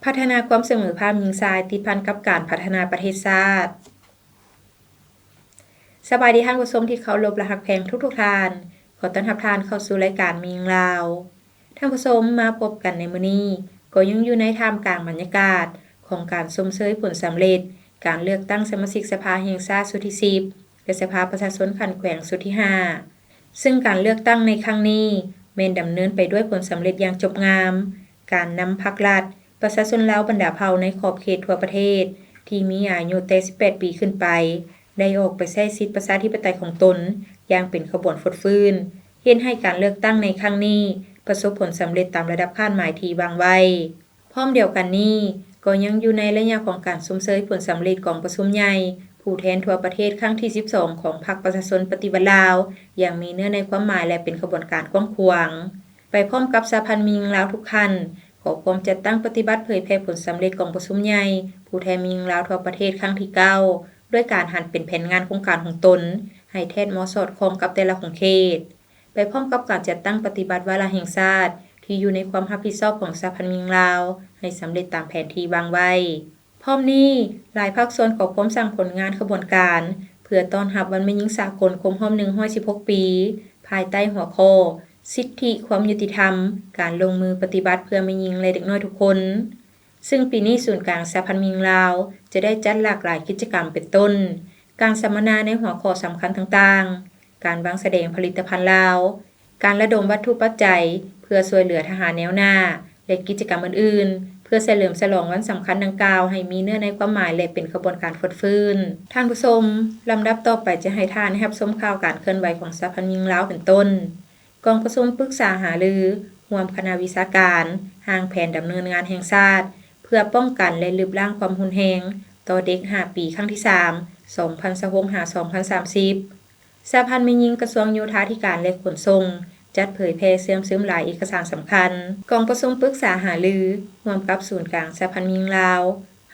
ພັດທະນາຄວາມສະເໝີພາບຍິງຊາຍ ຕິດພັນກັບການພັດທະນາປະເທດຊາດ. ສະບາຍດີທ່ານຜູ້ຊົມທີ່ເຄົາລົບ ແລະ ຮັກແພງທຸກໆທ່ານ. ຂໍຕ້ອນຮັບທ່ານເຂົ້າສູ່ລາຍການແມ່ຍິງລາວ. ທ່ານຜູ້ຊົມ, ມາພົບກັນໃນມື້ນີ້ ກໍຍັງຢູ່ໃນທ່າມກາງບັນຍາກາດຂອງການຊົມເຊີຍຜົນສຳເລັດການເລືອກຕັ້ງສະມາຊິກສະພາແຫ່ງຊາດຊຸດທີສິບ ແລະ ສະພາປະຊາຊົນຂັ້ນແຂວງຊຸດທີຫ້າ ເຊິ່ງການເລືອກຕັ້ງໃນຄັ້ງນີ້ແມ່ນດຳເນີນໄປດ້ວຍຜົນສຳເລັດຢ່າງຈົບງາມ, ການນຳພັກລັດ, ປະຊາຊົນລາວບັນດາເຜົ່າໃນຂອບເຂດທົ່ວປະເທດທີ່ມີອາຍຸແຕ່ສິບແປດປີຂຶ້ນໄປ ໄດ້ອອກໄປໃຊ້ສິດປະຊາທິປະໄຕຂອງຕົນຢ່າງເປັນຂະບວນຟົດຟື້ນ, ເຮັດໃຫ້ການເລືອກຕັ້ງໃນຄັ້ງນີ້ປະສົບຜົນສຳເລັດຕາມລະດັບຄາດໝາຍທີ່ວາງໄວ້. ພ້ອມດຽວກັນນີ້, ກໍຍັງຢູ່ໃນໄລຍະຂອງການຊົມເຊີຍຜົນສຳເລັດກອງປະຊຸມໃຫຍ່ຜູ້ແທນທົ່ວປະເທດຄັ້ງທີສິບສອງຂອງພັກປະຊາຊົນປະຕິວັດລາວ ຢ່າງມີເນື້ອໃນຄວາມໝາຍ ແລະ ເປັນຂະບວນການກວ້າງຂວາງ. ໄປພ້ອມກັບສະຫະພັນແມ່ຍິງລາວທຸກຂັ້ນ ກໍພ້ອມຈັດຕັ້ງປະຕິບັດເຜີຍແຜ່ຜົນສຳເລັດກອງປະຊຸມໃຫຍ່ຜູ້ແທນແມ່ຍິງລາວທົ່ວປະເທດຄັ້ງທີເກົ້າ ດ້ວຍການຫັນເປັນແຜນງານໂຄງການຂອງຕົນ ໃຫ້ແທດເໝາະສອດຄ່ອງກັບແຕ່ລະຂົງເຂດ. ໄປພ້ອມກັບການຈັດຕັ້ງປະຕິບັດວາລະແຫ່ງຊາດທີ່ຢູ່ໃນຄວາມຮັບຜິດຊອບຂອງສະຫະພັນແມ່ຍິງລາວ ໃຫ້ສຳເລັດຕາມແຜນທີ່ວາງໄວ້. ພ້ອມນີ້, ຫຼາຍພາກສ່ວນກໍພ້ອມສ້າງຜົນງານຂະບວນການ ເພື່ອຕ້ອນຮັບວັນແມ່ຍິງສາກົນຄົບຮອບໜຶ່ງຮ້ອຍສິບຫົກປີ ພາຍໃຕ້ຫົວຂໍ້ ສິດທິຄວາມຍຸຕິທຳ ການລົງມືປະຕິບັດເພື່ອແມ່ຍິງ ແລະ ເດັກນ້ອຍທຸກຄົນ. ເຊິ່ງປີນີ້ສູນກາງສະຫະພັນແມ່ຍິງລາວຈະໄດ້ຈັດຫຼາກຫຼາຍກິດຈະກຳ ເປັນຕົ້ນ ການສຳມະນາໃນຫົວຂໍ້ສຳຄັນຕ່າງໆ, ການວາງສະແດງຜະລິດຕະພັນລາວ, ການລະດົມວັດຖຸປັດໄຈເພື່ອຊ່ວຍເຫຼືອທະຫານແນວໜ້າ ແລະ ກິດຈະກຳອື່ນໆ ເພື່ອສະເຫຼີມສະຫຼອງວັນສຳຄັນດັ່ງກ່າວໃຫ້ມີເນື້ອໃນຄວາມໝາຍ ແລະ ເປັນຂະບວນການຟົດຟື້ນ. ທ່ານຜູ້ຊົມ, ລຳດັບຕໍ່ໄປຈະໃຫ້ທ່ານໄດ້ຮັບຊົມຂ່າວການເຄື່ອນໄຫວຂອງສະຫະພັນແມ່ຍິງລາວ ເປັນຕົ້ນ ກອງປະຊຸມປຶກສາຫາລືຮ່ວມຄະນະວິຊາການຮ່າງແຜນດຳເນີນງານແຫ່ງຊາດ ເພື່ອປ້ອງກັນ ແລະ ລຶບລ້າງຄວາມຮຸນແຮງຕໍ່ເດັກຫ້າປີ ຄັ້ງທີສາມ ສອງພັນຊາວຫົກ ຫາ ສອງພັນສາມສິບ. ສະຫະພັນແມ່ຍິງກະຊວງໂຍທາທິການ ແລະ ຂົນສົ່ງ ຈັດເຜີຍແຜ່ເຊື່ອມຊຶມຫຼາຍເອກະສານສຳຄັນ. ກອງປະຊຸມປຶກສາຫາລືຮ່ວມກັບສູນກາງສະຫະພັນແມ່ຍິງລາວ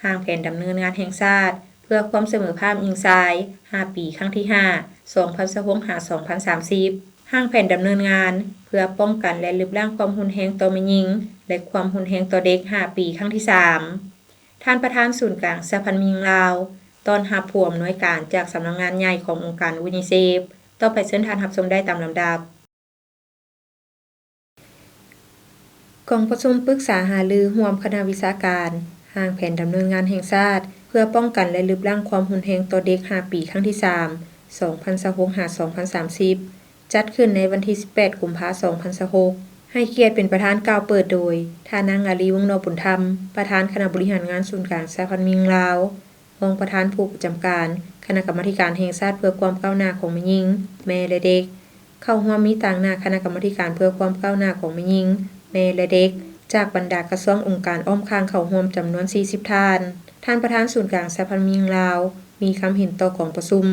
ຮ່າງແຜນດຳເນີນງານແຫ່ງຊາດ ເພື່ອຄວາມສະເໝີພາບຍິງຊາຍຫ້າປີ ຄັ້ງທີຫ້າ ສອງພັນຊາວຫົກ ຫາ ສອງພັນສາມສິບ, ຮ່າງແຜນດຳເນີນງານເພື່ອປ້ອງກັນ ແລະ ລຶບລ້າງຄວາມຮຸນແຮງຕໍ່ແມ່ຍິງ ແລະ ຄວາມຮຸນແຮງຕໍ່ເດັກຫ້າປີ ຄັ້ງທີສາມ. ທ່ານປະທານສູນກາງສະຫະພັນແມ່ຍິງລາວ ຕ້ອນຮັບຜູ້ອຳນວຍການຈາກສຳນັກງານໃຫຍ່ຂອງອົງການຢູນິເຊຟ. ຕໍ່ໄປເຊີນທ່ານຮັບຊົມໄດ້ຕາມລຳດັບ. ກອງປະຊຸມປຶກສາຫາລືຮ່ວມຄະນະວິຊາການຮ່າງແຜນດຳເນີນງານແຫ່ງຊາດ ເພື່ອປ້ອງກັນ ແລະ ລຶບລ້າງຄວາມຮຸນແຮງຕໍ່ເດັກຫ້າປີ ຄັ້ງທີສາມ ສອງພັນຊາວຫົກ ຫາ ສອງພັນສາມສິບ ຈັດຂຶ້ນໃນວັນທີສິບແປດ ກຸມພາ ສອງພັນຊາວຫົກ. ໃຫ້ກຽດເປັນປະທານກ່າວເປີດໂດຍ ທ່ານນາງ ອາລີ ວົງນໍບຸນທຳ, ປະທານຄະນະບໍລິຫານງານສູນກາງສະຫະພັນແມ່ຍິງລາວ, ຮອງປະທານຜູ້ປະຈຳການຄະນະກຳມາທິການແຫ່ງຊາດເພື່ອຄວາມກ້າວໜ້າຂອງແມ່ຍິງ, ແມ່ ແລະ ເດັກ. ເຂົ້າຮ່ວມມີຕາງໜ້າຄະນະກຳມາທິການເພື່ອຄວາມກ້າວໜ້າຂອງແມ່ຍິງ, ແມ່ ແລະ ເດັກ ຈາກບັນດາກະຊວງ, ອົງການອ້ອມຂ້າງເຂົ້າຮ່ວມຈຳນວນສີ່ສິບທ່ານ. ທ່ານປະທານສູນກາງສະຫະພັນແມ່ຍິງລາວ ມີຄຳເຫັນຕໍ່ກອງປະຊຸມ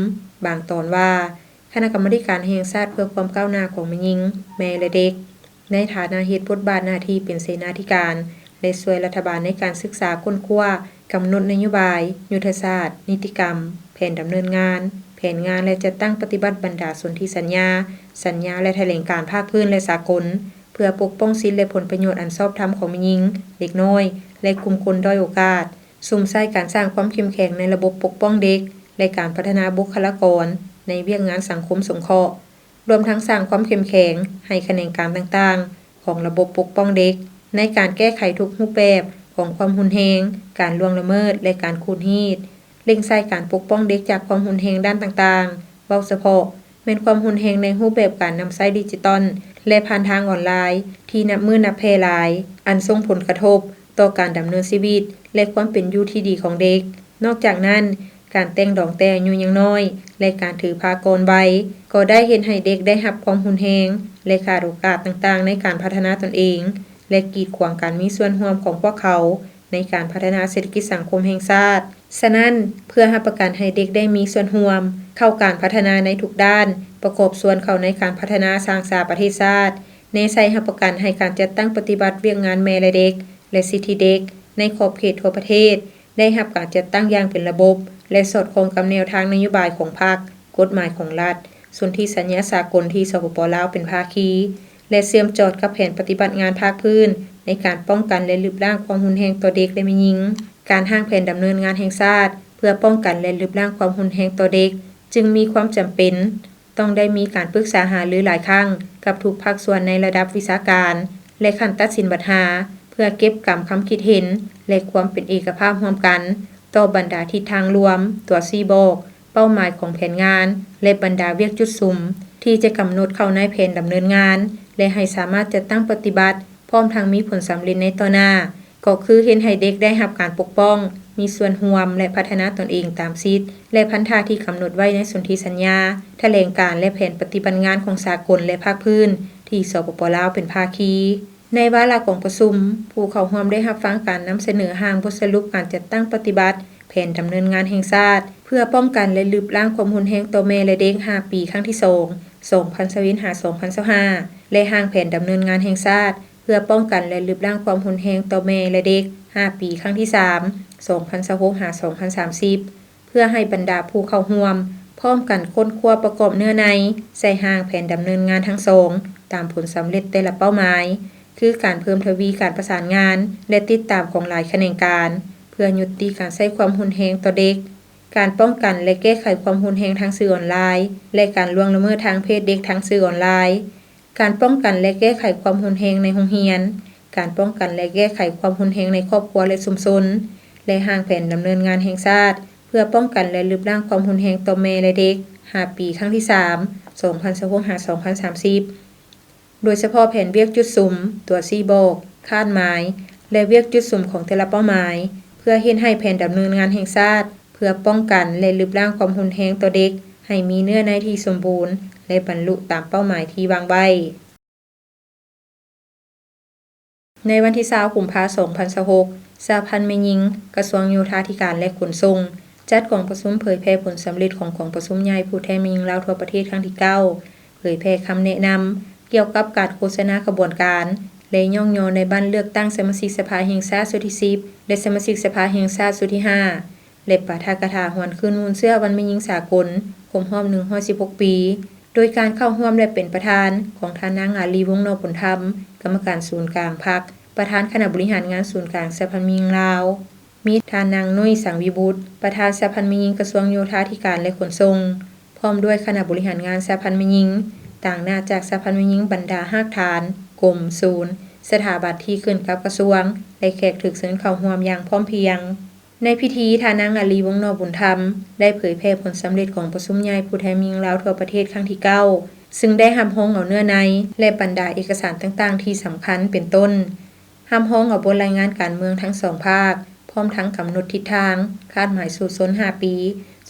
ບາງຕອນວ່າ, ຄະນະກຳມາທິການແຫ່ງຊາດເພື່ອຄວາມກ້າວໜ້າຂອງແມ່ຍິງ, ແມ່ ແລະ ເດັກ ໃນຖານະເຮັດບົດບາດໜ້າທີ່ເປັນເສນາທິການ ແລະ ຊ່ວຍລັດຖະບານໃນການສຶກສາຄົ້ນຄວ້າ, ກຳນົດນະໂຍບາຍ, ຍຸດທະສາດ, ນິຕິກຳ, ແຜນດຳເນີນງານ, ແຜນງານ ແລະ ຈັດຕັ້ງປະຕິບັດບັນດາສົນທິສັນຍາ, ສັນຍາ ແລະ ຖະແຫຼງການພາກພື້ນ ແລະ ສາກົນ ເພື່ອປົກປ້ອງສິດ ແລະ ຜົນປະໂຫຍດອັນຊອບທຳຂອງແມ່ຍິງ, ເດັກນ້ອຍ ແລະ ກຸ່ມຄົນດ້ອຍໂອກາດ, ສຸມໃສ່ການສ້າງຄວາມເຂັ້ມແຂງໃນລະບົບປົກປ້ອງເດັກ ແລະ ການພັດທະນາບຸກຄະລາກອນໃນວຽກງານສັງຄົມສົງເຄາະ, ລວມທັງສ້າງຄວາມເຂັ້ມແຂງໃຫ້ຂະແໜງການຕ່າງໆຂອງລະບົບປົກປ້ອງເດັກ ໃນການແກ້ໄຂທຸກຮູບແບບຂອງຄວາມຮຸນແຮງ, ການລ່ວງລະເມີດ ແລະ ການຂູດຮີດ, ເລັ່ງໃສ່ການປົກປ້ອງເດັກຈາກຄວາມຮຸນແຮງດ້ານຕ່າງໆ, ເວົ້າສະເພາະແມ່ນຄວາມຮຸນແຮງໃນຮູບແບບການນຳໃຊ້ດິຈິຕອນ ແລະ ຜ່ານທາງອອນລາຍ ທີ່ນັບມື້ນັບແຜ່ຫຼາຍ, ອັນສົ່ງຜົນກະທົບຕໍ່ການດຳເນີນຊີວິດ ແລະ ຄວາມເປັນຢູ່ທີ່ດີຂອງເດັກ. ນອກຈາກນັ້ນ, ການແຕ່ງດອງແຕ່ອາຍຸຍັງນ້ອຍ ແລະ ການຖືພາກ່ອນໄວ ກໍໄດ້ເຮັດໃຫ້ເດັກໄດ້ຮັບຄວາມຮຸນແຮງ ແລະ ຂາດໂອກາດຕ່າງໆໃນການພັດທະນາຕົນເອງ ແລະ ກີດຂວາງການມີສ່ວນຮ່ວມຂອງພວກເຂົາໃນການພັດທະນາເສດຖະກິດສັງຄົມແຫ່ງຊາດ. ສະນັ້ນ, ເພື່ອຮັບປະກັນໃຫ້ເດັກໄດ້ມີສ່ວນຮ່ວມເຂົ້າການພັດທະນາໃນທຸກດ້ານ, ປະກອບສ່ວນເຂົ້າໃນການພັດທະນາສ້າງສາປະເທດຊາດ, ແນໃສ່ຮັບປະກັນໃຫ້ການຈັດຕັ້ງປະຕິບັດວຽກງານແມ່ ແລະ ເດັກ ແລະ ສິດທິເດັກໃນຂອບເຂດທົ່ວປະເທດ ໄດ້ຮັບການຈັດຕັ້ງຢ່າງເປັນລະບົບ ແລະ ສອດຄ່ອງກັບແນວທາງນະໂຍບາຍຂອງພັກ, ກົດໝາຍຂອງລັດ, ສົນທິສັນຍາສາກົນທີ່ ສປປ ລາວ ເປັນພາຄີ ແລະ ເຊື່ອມຈອດກັບແຜນປະຕິບັດງານພາກພື້ນ ການປ້ອງກັນ ແລະ ລຶບລ້າງຄວາມຮຸນແຮງຕໍ່ເດັກ ແລະ ແມ່ຍິງ. ການຮ່າງແຜນດຳເນີນງານແຫ່ງຊາດ ເພື່ອປ້ອງກັນ ແລະ ລຶບລ້າງຄວາມຮຸນແຮງຕໍ່ເດັກ ຈຶ່ງມີຄວາມຈຳເປັນ ຕ້ອງໄດ້ມີການປຶກສາຫາລືຫຼາຍຄັ້ງກັບທຸກພາກສ່ວນໃນລະດັບວິຊາການ ແລະ ຂັ້ນຕັດສິນບັນຫາ ເພື່ອເກັບກຳຄຳຄິດເຫັນ ແລະ ຄວາມເປັນເອກະພາບຮ່ວມກັນ ຕໍ່ບັນດາທິດທາງລວມ, ຕົວຊີ້ບອກ, ເປົ້າໝາຍຂອງແຜນງານ ແລະ ບັນດາວຽກຈຸດສຸມ ທີ່ຈະກຳນົດເຂົ້າໃນແຜນດຳເນີນງານ ແລະ ໃຫ້ສາມາດຈັດຕັ້ງປະຕິບັດ ພ້ອມທັງມີຜົນສຳເລັດໃນຕໍ່ໜ້າ ກໍຄືເຮັດໃຫ້ເດັກໄດ້ຮັບການປົກປ້ອງ, ມີສ່ວນຮ່ວມ ແລະ ພັດທະນາຕົນເອງຕາມສິດ ແລະ ພັນທະທີ່ກຳນົດໄວ້ໃນສົນທິສັນຍາ, ຖະແຫຼງການ ແລະ ແຜນປະຕິບັດງານຂອງສາກົນ ແລະ ພາກພື້ນ ທີ່ ສປປ ລາວ ເປັນພາຄີ. ໃນວາລະກອງປະຊຸມ, ຜູ້ເຂົ້າຮ່ວມໄດ້ຮັບຟັງການນຳສະເໜີຮ່າງບົດສະຫຼຸບການຈັດຕັ້ງປະຕິບັດແຜນດຳເນີນງານແຫ່ງຊາດ ເພື່ອປ້ອງກັນ ແລະ ລຶບລ້າງຄວາມຮຸນແຮງຕໍ່ແມ່ ແລະ ເດັກ ຫ້າ ປີ ຄັ້ງທີສອງ ສອງພັນຊາວເອັດ ຫາ ສອງພັນຊາວຫ້າ ແລະ ຮ່າງແຜນດຳເນີນງານແຫ່ງຊາດ ເພື່ອປ້ອງກັນ ແລະ ລຶບລ້າງຄວາມຮຸນແຮງຕໍ່ແມ່ ແລະ ເດັກ ຫ້າ ປີ ຄັ້ງທີສາມ ສອງພັນຊາວຫົກ ຫາ ສອງພັນສາມສິບ ເພື່ອໃຫ້ບັນດາຜູ້ເຂົ້າຮ່ວມ ພ້ອມກັນຄົ້ນຄວ້າປະກອບເນື້ອໃນ ໃສ່ຮ່າງແຜນດຳເນີນງານທັງສອງ ຕາມຜົນສຳເລັດແຕ່ລະເປົ້າໝາຍ ຄືການເພີ່ມທະວີການປະສານງານ ແລະ ຕິດຕາມຂອງຫຼາຍຂະແໜງການ ເພື່ອຍຸຕິການໃຊ້ຄວາມຮຸນແຮງຕໍ່ເດັກ, ການປ້ອງກັນ ແລະ ແກ້ໄຂຄວາມຮຸນແຮງທາງສື່ອອນລາຍ ແລະ ການລ່ວງລະເມີດທາງເພດເດັກທາງສື່ອອນລາຍ, ການປ້ອງກັນ ແລະ ແກ້ໄຂຄວາມຮຸນແຮງໃນໂຮງຮຽນ, ການປ້ອງກັນ ແລະ ແກ້ໄຂຄວາມຮຸນແຮງໃນຄອບຄົວ ແລະ ຊຸມຊົນ ແລະ ຮ່າງແຜນດຳເນີນງານແຫ່ງຊາດ ເພື່ອປ້ອງກັນ ແລະ ລຶບລ້າງຄວາມຮຸນແຮງຕໍ່ແມ່ ແລະ ເດັກ ຫ້າ ປີ ຄັ້ງທີສາມ ສອງພັນຊາວຫົກ ຫາ ສອງພັນສາມສິບ ໂດຍສະເພາະແຜນວຽກຈຸດສຸມ, ຕົວຊີ້ບອກ, ຄາດໝາຍ ແລະ ວຽກຈຸດສຸມຂອງແຕ່ລະເປົ້າໝາຍ ເພື່ອເຮັດໃຫ້ແຜນດຳເນີນງານແຫ່ງຊາດ ເພື່ອປ້ອງກັນ ແລະ ລຶບລ້າງຄວາມຮຸນແຮງຕໍ່ເດັກ ໃຫ້ມີເນື້ອໃນທີ່ສົມບູນ ແລະ ບັນລຸຕາມເປົ້າໝາຍທີ່ວາງໄວ້. ໃນວັນທີຊາວ ກຸມພາ ສອງພັນຊາວຫົກ, ສະຫະພັນແມ່ຍິງ, ກະຊວງໂຍທາທິການ ແລະ ຂົນສົ່ງ ຈັດກອງປະຊຸມເຜີຍແຜ່ຜົນສຳເລັດຂອງກອງປະຊຸມໃຫຍ່ຜູ້ແທນແມ່ຍິງລາວທົ່ວປະເທດຄັ້ງທີເກົ້າ ເຜີຍແຜ່ຄຳແນະນຳກ່ຽວກັບການໂຄສະນາຂະບວນການ ແລະ ຍ້ອງຍໍໃນບັດເລືອກຕັ້ງສະມາຊິກສະພາແຫ່ງຊາດຊຸດທີສິບ ແລະ ສະມາຊິກສະພາແຫ່ງຊາດຊຸດທີຫ້າ ແລະ ປາຖະກະຖາຫວນຄືນມູນເຊື້ອວັນແມ່ຍິງສາກົນ ຄົບຮອບໜຶ່ງຮ້ອຍສິບຫົກປີ ໂດຍການເຂົ້າຮ່ວມ ແລະ ເປັນປະທານຂອງທ່ານນາງ ອາລີ ວົງນອກບຸນທຳ ກຳມະການສູນກາງພັກ, ປະທານຄະນະບໍລິຫານງານສູນກາງສະຫະພັນແມ່ຍິງລາວ, ມີທ່ານນາງ ນຸ້ຍ ສັງວິບຸດ ປະທານສະຫະພັນແມ່ຍິງກະຊວງໂຍທາທິການ ແລະ ຂົນສົ່ງ, ພ້ອມດ້ວຍຄະນະບໍລິຫານງານສະຫະພັນແມ່ຍິງ, ຕາງໜ້າຈາກສະຫະພັນແມ່ຍິງ, ບັນດາຮາກຖານ, ກົມ, ສູນ, ສະຖາບັນທີ່ຂຶ້ນກັບກະຊວງ ແລະ ແຂກຖືກເຊີນເຂົ້າຮ່ວມຢ່າງພ້ອມພຽງ. ໃນພິທີ, ທ່ານນາງ ອາລີ ວົງນອກບຸນທຳ ໄດ້ເຜີຍແຜ່ຜົນສຳເລັດກອງປະຊຸມໃຫຍ່ຜູ້ແທນແມ່ຍິງລາວທົ່ວປະເທດຄັ້ງທີເກົ້າ ຊຶ່ງໄດ້ຮັບຮອງເອົາເນື້ອໃນ ແລະ ບັນດາເອກະສານຕ່າງໆທີ່ສຳຄັນ ເປັນຕົ້ນ ຮັບຮອງເອົາບົດລາຍງານການເມືອງທັງສອງພາກ, ພ້ອມທັງກຳນົດທິດທາງ, ຄາດໝາຍສູ້ຊົນຫ້າປີ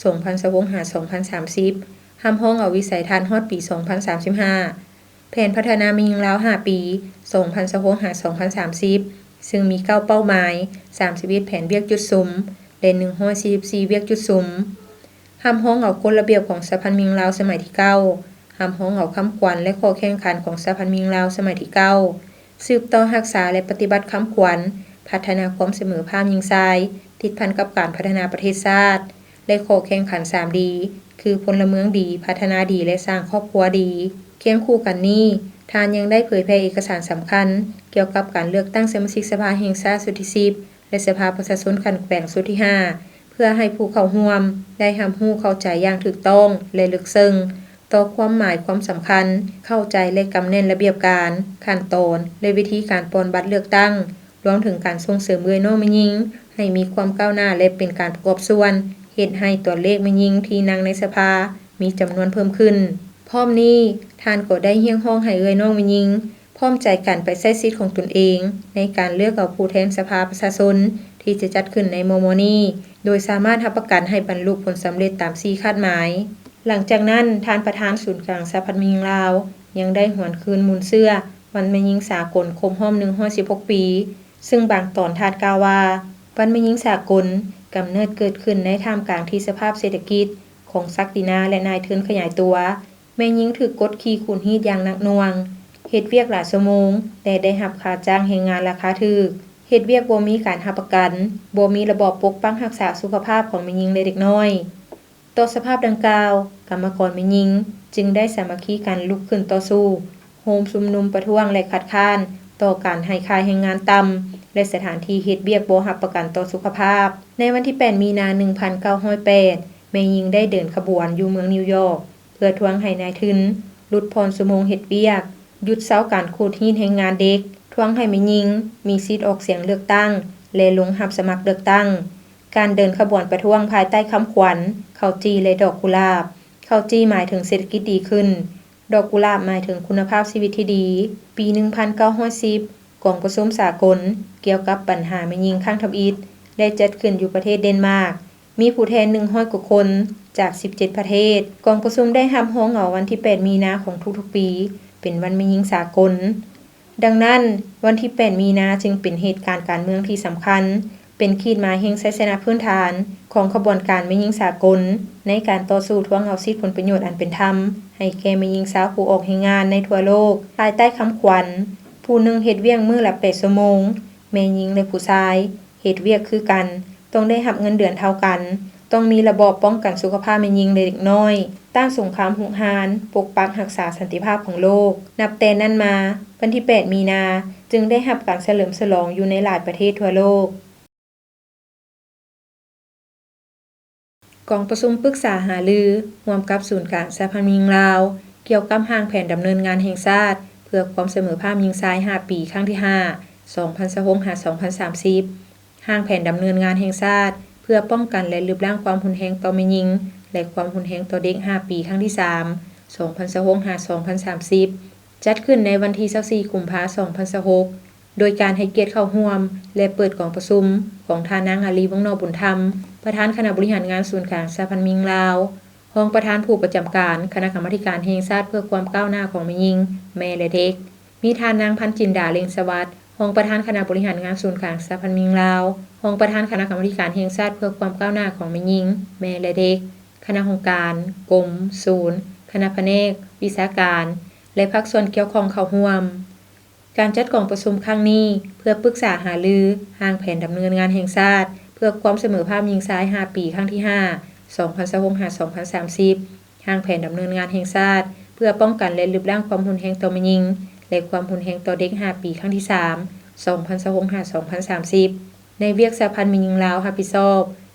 ສອງພັນຊາວຫົກ ຫາ ສອງພັນສາມສິບ, ຮັບຮອງເອົາວິໄສທັດຮອດປີສອງພັນສາມສິບຫ້າ, ແຜນພັດທະນາແມ່ຍິງລາວຫ້າປີ ສອງພັນຊາວຫົກ ຫາ ສອງພັນສາມສິບ ຊຶ່ງມີເກົ້າເປົ້າໝາຍ, ສາມສິບເອັດແຜນວຽກຈຸດສຸມ ແລະ ໜຶ່ງຮ້ອຍສີ່ສິບສີ່ວຽກຈຸດສຸມ, ຮັບຮອງເອົາກົດລະບຽບຂອງສະຫະພັນແມ່ຍິງລາວສະໄໝທີເກົ້າ, ຮັບຮອງເອົາຄຳຂວັນ ແລະ ຂໍ້ແຂ່ງຂັນຂອງສະຫະພັນແມ່ຍິງລາວສະໄໝທີເກົ້າ, ສືບຕໍ່ຮັກສາ ແລະ ປະຕິບັດຄຳຂວັນ ພັດທະນາຄວາມສະເໝີພາບຍິງຊາຍ ຕິດພັນກັບການພັດທະນາປະເທດຊາດ ແລະ ຂໍ້ແຂ່ງຂັນສາມດີ ຄື ພົນລະເມືອງດີ, ພັດທະນາດີ ແລະ ສ້າງຄອບຄົວດີ. ຄຽງຄູ່ກັນນີ້, ທ່ານຍັງໄດ້ເຜີຍແຜ່ເອກະສານສຳຄັນ ກ່ຽວກັບການເລືອກຕັ້ງສະມາຊິກສະພາແຫ່ງຊາດຊຸດທີສິບ ແລະ ສະພາປະຊາຊົນຂັ້ນແຂວງຊຸດທີຫ້າ ເພື່ອໃຫ້ຜູ້ເຂົ້າຮ່ວມໄດ້ຮັບຮູ້ເຂົ້າໃຈຢ່າງຖືກຕ້ອງ ແລະ ເລິກເຊິ່ງ ຕໍ່ຄວາມໝາຍຄວາມສຳຄັນ, ເຂົ້າໃຈ ແລະ ກຳແໜ້ນລະບຽບການ, ຂັ້ນຕອນ ແລະ ວິທີການປ່ອນບັດເລືອກຕັ້ງ, ລວມເຖິງການສົ່ງເສີມເອື້ອຍນ້ອງແມ່ຍິງໃຫ້ມີຄວາມກ້າວໜ້າ ແລະ ເປັນການປະກອບສ່ວນເຮັດໃຫ້ຕົວເລກແມ່ຍິງທີ່ນັ່ງໃນສະພາມີຈຳນວນເພີ່ມຂຶ້ນ. ພ້ອມນີ້, ທ່ານກໍໄດ້ຮຽກຮ້ອງໃຫ້ເອື້ອຍນ້ອງແມ່ຍິງ ພ້ອມໃຈກັນໄປໃຊ້ສິດຂອງຕົນເອງໃນການເລືອກເອົາຜູ້ແທນສະພາປະຊາຊົນທີ່ຈະຈັດຂຶ້ນໃນມໍ່ໆນີ້ ໂດຍສາມາດຮັບປະກັນໃຫ້ບັນລຸຜົນສຳເລັດຕາມສີ່ຄາດໝາຍ. ຫຼັງຈາກນັ້ນ, ທ່ານປະທານສູນກາງສະຫະພັນແມ່ຍິງລາວ ຍັງໄດ້ຫວນຄືນມູນເຊື້ອວັນແມ່ຍິງສາກົນຄົບຮອບໜຶ່ງຮ້ອຍສິບຫົກປີ, ຊຶ່ງບາງຕອນທ່ານກ່າວວ່າ, ວັນແມ່ຍິງສາກົນກຳເນີດເກີດຂຶ້ນໃນທ່າມກາງທີ່ສະພາບເສດຖະກິດຂອງສັກດິນາ ແລະ ນາຍທຶນຂະຫຍາຍຕົວ, ແມ່ຍິງຖືກກົດຂີ່ຂູດຮີດຢ່າງໜັກໜ່ວງ, ເຮັດວຽກຫຼາຍຊົ່ວໂມງ ແລະ ໄດ້ຮັບຄ່າຈ້າງແຮງງານລາຄາຖືກ, ເຮັດວຽກບໍ່ມີການຮັບປະກັນ, ບໍ່ມີລະບອບປົກປັກຮັກສາສຸຂະພາບຂອງແມ່ຍິງ ແລະ ເດັກນ້ອຍ. ຕໍ່ສະພາບດັ່ງກ່າວ, ກຳມະກອນແມ່ຍິງຈຶ່ງໄດ້ສາມັກຄີກັນລຸກຂຶ້ນຕໍ່ສູ້, ໂຮມຊຸມນຸມປະທ້ວງ ແລະ ຄັດຄ້ານ ຕໍ່ການໃຫ້ຄ່າແຮງງານຕ່ຳ ແລະ ສະຖານທີ່ເຮັດວຽກບໍ່ຮັບປະກັນຕໍ່ສຸຂະພາບ. ໃນວັນທີແປດ ມີນາ ໜຶ່ງພັນເກົ້າຮ້ອຍແປດ ແມ່ຍິງໄດ້ເດີນຂະບວນຢູ່ເມືອງນິວຢອກ ເພື່ອທວງໃຫ້ນາຍທຶນຫຼຸດຜ່ອນຊົ່ວໂມງເຮັດວຽກ, ຢຸດເຊົາການຂູດຮີດແຮງງານເດັກ, ທວງໃຫ້ແມ່ຍິງມີສິດອອກສຽງເລືອກຕັ້ງ ແລະ ລົງຮັບສະໝັກເລືອກຕັ້ງ. ການເດີນຂະບວນປະທ້ວງພາຍໃຕ້ຄຳຂວັນ ເຂົ້າຈີ່ ແລະ ດອກກຸຫຼາບ. ເຂົ້າຈີ່ໝາຍເຖິງເສດຖະກິດດີຂຶ້ນ, ດອກກຸຫຼາບໝາຍເຖິງຄຸນນະພາບຊີວິດທີ່ດີ. ປີໜຶ່ງພັນເກົ້າຮ້ອຍສິບ ກອງປະຊຸມສາກົນກ່ຽວກັບບັນຫາແມ່ຍິງຄັ້ງທຳອິດ ໄດ້ຈັດຂຶ້ນຢູ່ປະເທດເດນມາກ, ມີຜູ້ແທນໜຶ່ງຮ້ອຍກວ່າຄົນຈາກສິບເຈັດປະເທດ. ກອງປະຊຸມໄດ້ຮັບຮອງເອົາວັນທີແປດ ມີນາຂອງທຸກໆປີ ເປັນວັນແມ່ຍິງສາກົນ. ດັ່ງນັ້ນ, ວັນທີແປດ ມີນາ ຈຶ່ງເປັນເຫດການການເມືອງທີ່ສຳຄັນ, ເປັນຂີດໝາຍແຫ່ງໄຊຊະນະພື້ນຖານຂອງຂະບວນການແມ່ຍິງສາກົນ ໃນການຕໍ່ສູ້ທວງເອົາສິດຜົນປະໂຫຍດອັນເປັນທຳ ໃຫ້ແກ່ແມ່ຍິງຊາວຜູ້ອອກແຮງງານໃນທົ່ວໂລກ, ພາຍໃຕ້ຄຳຂວັນ ຜູ້ໜຶ່ງເຮັດວຽກມື້ລະແປດຊົ່ວໂມງ, ແມ່ຍິງ ແລະ ຜູ້ຊາຍ ເຮັດວຽກຄືກັນ, ຕ້ອງໄດ້ຮັບເງິນເດືອນເທົ່າກັນ, ຕ້ອງມີລະບອບປ້ອງກັນສຸຂະພາບແມ່ຍິງ ແລະ ເດັກນ້ອຍ, ຕ້ານສົງຄາມຮຸກຮານ, ປົກປັກຮັກສາສັນຕິພາບຂອງໂລກ. ນັບແຕ່ນັ້ນມາ, ວັນທີແປດ ມີນາ ຈຶ່ງໄດ້ຮັບການສະເຫຼີມສະຫຼອງຢູ່ໃນຫຼາຍປະເທດທົ່ວໂລກ. ກອງປະຊຸມປຶກສາຫາລືຮ່ວມກັບສູນກາງສະຫະພັນແມ່ຍິງລາວ ກ່ຽວກັບຮ່າງແຜນດຳເນີນງານແຫ່ງຊາດ ເພື່ອຄວາມສະເໝີພາບຍິງຊາຍຫ້າປີ ຄັ້ງທີຫ້າ ສອງພັນຊາວຫົກ ຫາ ສອງພັນສາມສິບ, ຮ່າງແຜນດຳເນີນງານແຫ່ງຊາດ ເພື່ອປ້ອງກັນ ແລະ ລຶບລ້າງຄວາມຮຸນແຮງຕໍ່ແມ່ຍິງ ແລະ ຄວາມຮຸນແຮງຕໍ່ເດັກຫ້າປີ ຄັ້ງທີສາມ ສອງພັນຊາວຫົກ ຫາ ສອງພັນສາມສິບ ຈັດຂຶ້ນໃນວັນທີຊາວສີ່ ກຸມພາ ສອງພັນຊາວຫົກ ໂດຍການໃຫ້ກຽດເຂົ້າຮ່ວມ ແລະ ເປີດກອງປະຊຸມຂອງທ່ານນາງ ອາລີ ວົງນອກບຸນທຳ ປະທານຄະນະບໍລິຫານງານສູນກາງສະຫະພັນແມ່ຍິງລາວ, ຮອງປະທານຜູ້ປະຈຳການຄະນະກຳມາທິການແຫ່ງຊາດເພື່ອຄວາມກ້າວໜ້າຂອງແມ່ຍິງ, ແມ່ ແລະ ເດັກ, ມີທ່ານນາງ ພັນຈິນດາ ເລັງສະຫວັດ ຮອງປະທານຄະນະບໍລິຫານງານສູນກາງສະຫະພັນແມ່ຍິງລາວ, ຮອງປະທານຄະນະກຳມາທິການແຫ່ງຊາດເພື່ອຄວາມກ້າວໜ້າຂອງແມ່ຍິງ, ແມ່ ແລະ ເດັກ, ຄະນະຫ້ອງການ, ກົມ, ສູນ, ຄະນະພະແນກ, ວິຊາການ ແລະ ພາກສ່ວນກ່ຽວຂ້ອງເຂົ້າຮ່ວມ. ການຈັດກອງປະຊຸມຄັ້ງນີ້ ເພື່ອປຶກສາຫາລືຮ່າງແຜນດຳເນີນງານແຫ່ງຊາດ ເພື່ອຄວາມສະເໝີພາບຍິງຊາຍຫ້າປີ ຄັ້ງທີຫ້າ ສອງພັນຊາວຫົກ ຫາ ສອງພັນສາມສິບ, ຮ່າງແຜນດຳເນີນງານແຫ່ງຊາດ ເພື່ອປ້ອງກັນ ແລະ ລຶບລ້າງຄວາມຮຸນແຮງຕໍ່ແມ່ຍິງ ແລະ ຄວາມຮຸນແຮງຕໍ່ເດັກຫ້າປີ ຄັ້ງທີສາມ ສອງພັນຊາວຫົກ ຫາ ສອງພັນສາມສິບ ໃນວຽກສະຫະພັນແມ່ຍິງລາວຮັບຜິດຊອບ.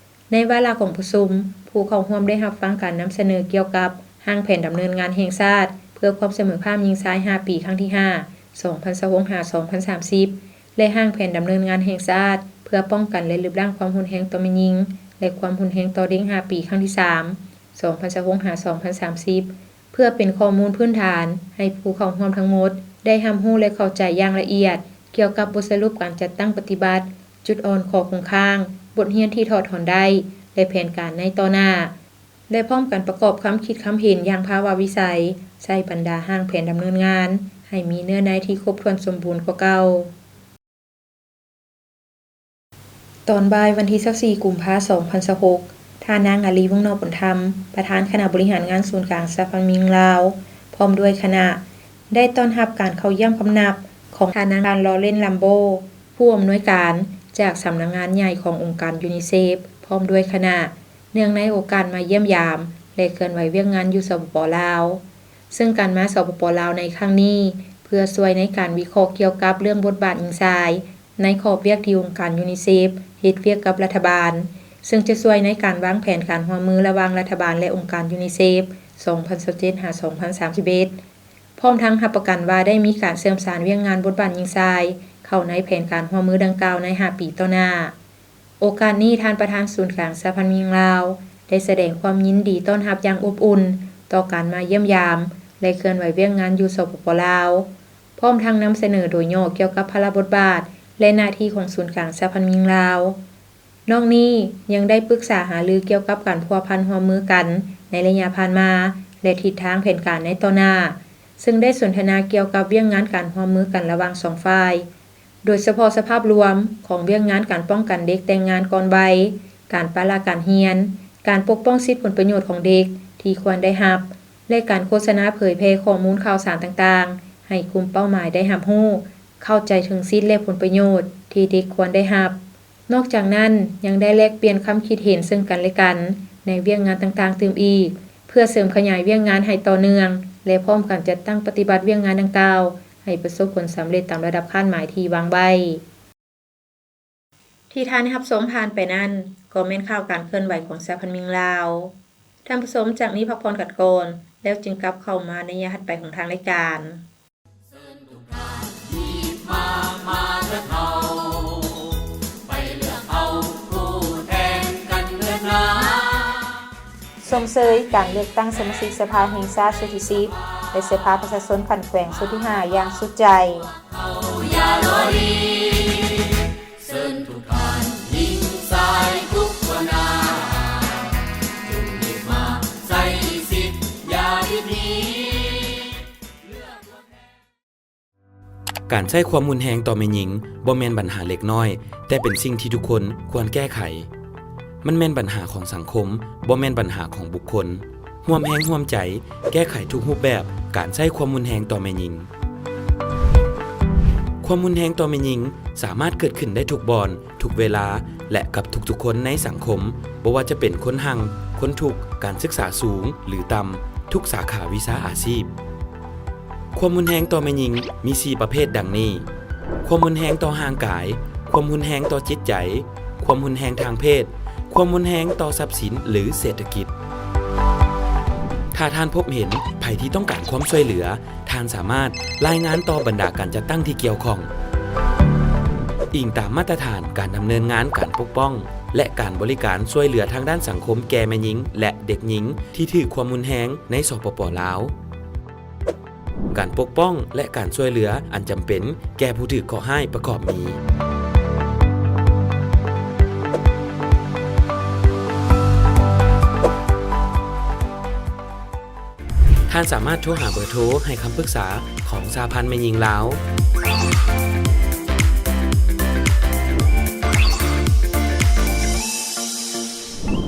ໃນວາລະກອງປະຊຸມ, ຜູ້ເຂົ້າຮ່ວມໄດ້ຮັບຟັງການນຳສະເໜີກ່ຽວກັບຮ່າງແຜນດຳເນີນງານແຫ່ງຊາດ ເພື່ອຄວາມສະເໝີພາບຍິງຊາຍຫ້າປີ ຄັ້ງທີຫ້າ ສອງພັນຊາວຫົກ ຫາ ສອງພັນສາມສິບ ແລະ ຮ່າງແຜນດຳເນີນງານແຫ່ງຊາດ ເພື່ອປ້ອງກັນ ແລະ ລຶບລ້າງຄວາມຮຸນແຮງຕໍ່ແມ່ຍິງ ແລະ ຄວາມຮຸນແຮງຕໍ່ເດັກຫ້າປີ ຄັ້ງທີສາມ ສອງພັນຊາວຫົກ ຫາ ສອງພັນສາມສິບ ເພື່ອເປັນຂໍ້ມູນພື້ນຖານໃຫ້ຜູ້ເຂົ້າຮ່ວມທັງໝົດໄດ້ຮັບຮູ້ ແລະ ເຂົ້າໃຈຢ່າງລະອຽດກ່ຽວກັບບົດສະຫຼຸບການຈັດຕັ້ງປະຕິບັດ, ຈຸດອ່ອນ, ຂໍ້ຄົງຄ້າງ, ບົດຮຽນທີ່ຖອດຖອນໄດ້ ແລະ ແຜນການໃນຕໍ່ໜ້າ ແລະ ພ້ອມກັນປະກອບຄຳຄິດຄຳເຫັນຢ່າງພາວະວິໄສໃສ່ບັນດາຮ່າງແຜນດຳເນີນງານ ໃຫ້ມີເນື້ອໃນທີ່ຄົບຖ້ວນສົມບູນກວ່າເກົ່າ. ຕອນບ່າຍວັນທີຊາວສີ່ ກຸມພາ ສອງພັນຊາວຫົກ ທ່ານນາງ ອາລີ ວົງນອກບຸນທຳ ປະທານຄະນະບໍລິຫານງານສູນກາງສະຫະພັນແມ່ຍິງລາວ ພ້ອມດ້ວຍຄະນະ ໄດ້ຕ້ອນຮັບການເຂົ້າຢ້ຽມພຳນັບຂອງທ່ານນາງ ລາເຣນ ລຳໂບ ຜູ້ອຳນວຍການຈາກສຳນັກງານໃຫຍ່ຂອງອົງການຢູນິເຊຟ ພ້ອມດ້ວຍຄະນະ ເນື່ອງໃນໂອກາດມາຢ້ຽມຢາມ ແລະ ເຄື່ອນໄຫວວຽກງານຢູ່ ສປປ ລາວ. ເຊິ່ງການມາ ສປປ ລາວ ໃນຄັ້ງນີ້ ເພື່ອຊ່ວຍໃນການວິເຄາະກ່ຽວກັບເລື່ອງບົດບາດຍິງຊາຍ ໃນຂອບວຽກທີ່ອົງການຢູນິເຊຟເຮັດວຽກກັບລັດຖະບານ, ເຊິ່ງຈະຊ່ວຍໃນການວາງແຜນການຮ່ວມມືລະຫວ່າງລັດຖະບານ ແລະ ອົງການຢູນິເຊຟ ສອງພັນຊາວເຈັດ ຫາ ສອງພັນສາມສິບເອັດ ພ້ອມທັງຮັບປະກັນວ່າໄດ້ມີການເຊື່ອມສານວຽກງານບົດບາດຍິງຊາຍເຂົ້າໃນແຜນການຮ່ວມມືດັ່ງກ່າວໃນຫ້າປີຕໍ່ໜ້າ. ໂອກາດນີ້ ທ່ານປະທານສູນກາງສະຫະພັນແມ່ຍິງລາວ ໄດ້ສະແດງຄວາມຍິນດີຕ້ອນຮັບຢ່າງອົບອຸ່ນຕໍ່ການມາຢ້ຽມຢາມ ແລະ ເຄື່ອນໄຫວວຽກງານຢູ່ ສປປ ລາວ, ພ້ອມທັງນຳສະເໜີໂດຍຫຍໍ້ກ່ຽວກັບພາລະບົດບາດ ແລະ ໜ້າທີ່ຂອງສູນກາງສະຫະພັນແມ່ຍິງລາວ. ນອກນີ້ ຍັງໄດ້ປຶກສາຫາລືກ່ຽວກັບການພົວພັນຮ່ວມມືກັນໃນໄລຍະຜ່ານມາ ແລະ ທິດທາງແຜນການໃນຕໍ່ໜ້າ, ເຊິ່ງໄດ້ສົນທະນາກ່ຽວກັບວຽກງານການຮ່ວມມືກັນລະຫວ່າງສອງຝ່າຍ, ໂດຍສະເພາະສະພາບລວມຂອງວຽກງານການປ້ອງກັນເດັກແຕ່ງງານກ່ອນໄວ, ການປະລະການຮຽນ, ການປົກປ້ອງສິດຜົນປະໂຫຍດຂອງເດັກທີ່ຄວນໄດ້ຮັບ ແລະ ການໂຄສະນາເຜີຍແຜ່ຂໍ້ມູນຂ່າວສານຕ່າງໆ ໃຫ້ກຸ່ມເປົ້າໝາຍໄດ້ຮັບຮູ້, ເຂົ້າໃຈເຖິງສິດ ແລະ ຜົນປະໂຫຍດທີ່ເດັກຄວນໄດ້ຮັບ. ນອກຈາກນັ້ນ ຍັງໄດ້ແລກປ່ຽນຄຳຄິດເຫັນເຊິ່ງກັນ ແລະ ກັນໃນວຽກງານຕ່າງໆຕື່ມອີກ, ເພື່ອເສີມຂະຫຍາຍວຽກງານໃຫ້ຕໍ່ເນື່ອງ ແລະ ພ້ອມກັນຈັດຕັ້ງປະຕິບັດວຽກງານດັ່ງກ່າວ ໃຫ້ປະສົບຜົນສຳເລັດຕາມລະດັບຄາດໝາຍທີ່ວາງໄວ້. ທີ່ທ່ານໄດ້ຮັບຊົມຜ່ານໄປນັ້ນ ກໍແມ່ນຂ່າວການເຄື່ອນໄຫວຂອງສະຫະພັນແມ່ຍິງລາວ. ທ່ານຜູ້ຊົມຈະມີພັກຜ່ອນກັນກ່ອນ ແລ້ວຈຶ່ງກັບເຂົ້າມາໃນໄລຍະຖັດໄປຂອງທາງລາຍການ. ຊົມເຊີຍການເລືອກຕັ້ງສະມາຊິກສະພາແຫ່ງຊາດຊຸດທີສິບ ແລະ ສະພາປະຊາຊົນຂັ້ນແຂວງຊຸດທີຫ້າຢ່າງສຸດໃຈ. ການໃຊ້ຄວາມຮຸນແຮງຕໍ່ແມ່ຍິງບໍ່ແມ່ນບັນຫາເລັກນ້ອຍ, ແຕ່ເປັນສິ່ງທີ່ທຸກຄົນຄວນແກ້ໄຂ. ມັນແມ່ນບັນຫາຂອງສັງຄົມ, ບໍ່ແມ່ນບັນຫາຂອງບຸກຄົນ. ຮ່ວມແຮງຮ່ວມໃຈແກ້ໄຂທຸກຮູບແບບການໃຊ້ຄວາມຮຸນແຮງຕໍ່ແມ່ຍິງ. ຄວາມຮຸນແຮງຕໍ່ແມ່ຍິງສາມາດເກີດຂຶ້ນໄດ້ທຸກບ່ອນ, ທຸກເວລາ ແລະ ກັບທຸກໆຄົນໃນສັງຄົມ, ບໍ່ວ່າຈະເປັນຄົນຮັ່ງ, ຄົນທຸກ, ການສຶກສາສູງ ຫຼື ຕ່ຳ, ທຸກສາຂາວິຊາອາຊີບ. ຄວາມຮຸນແຮງຕໍ່ແມ່ຍິງມີສີ່ປະເພດດັ່ງນີ້: ຄວາມຮຸນແຮງຕໍ່ຮ່າງກາຍ, ຄວາມຮຸນແຮງຕໍ່ຈິດໃຈ, ຄວາມຮຸນແຮງທາງເພດ, ຄວາມຮຸນແຮງຕໍ່ຊັບສິນ ຫຼື ເສດຖະກິດ. ຖ້າທ່ານພົບເຫັນໃຜທີ່ຕ້ອງການຄວາມຊ່ວຍເຫຼືອ, ທ່ານສາມາດລາຍງານຕໍ່ບັນດາການຈັດຕັ້ງທີ່ກ່ຽວຂ້ອງ. ອີງຕາມມາດຕະຖານການດຳເນີນງານການປົກປ້ອງ ແລະ ການບໍລິການຊ່ວຍເຫຼືອທາງດ້ານສັງຄົມແກ່ແມ່ຍິງ ແລະ ເດັກຍິງທີ່ຖືກຄວາມຮຸນແຮງໃນ ສປປ ລາວ. ການປົກປ້ອງ ແລະ ການຊ່ວຍເຫຼືອອັນຈຳເປັນແກ່ຜູ້ຖືກເຄາະຮ້າຍປະກອບມີ: ທ່ານສາມາດໂທຫາເບີໂທໃຫ້ຄຳປຶກສາຂອງສະຫະພັນແມ່ຍິງລາວ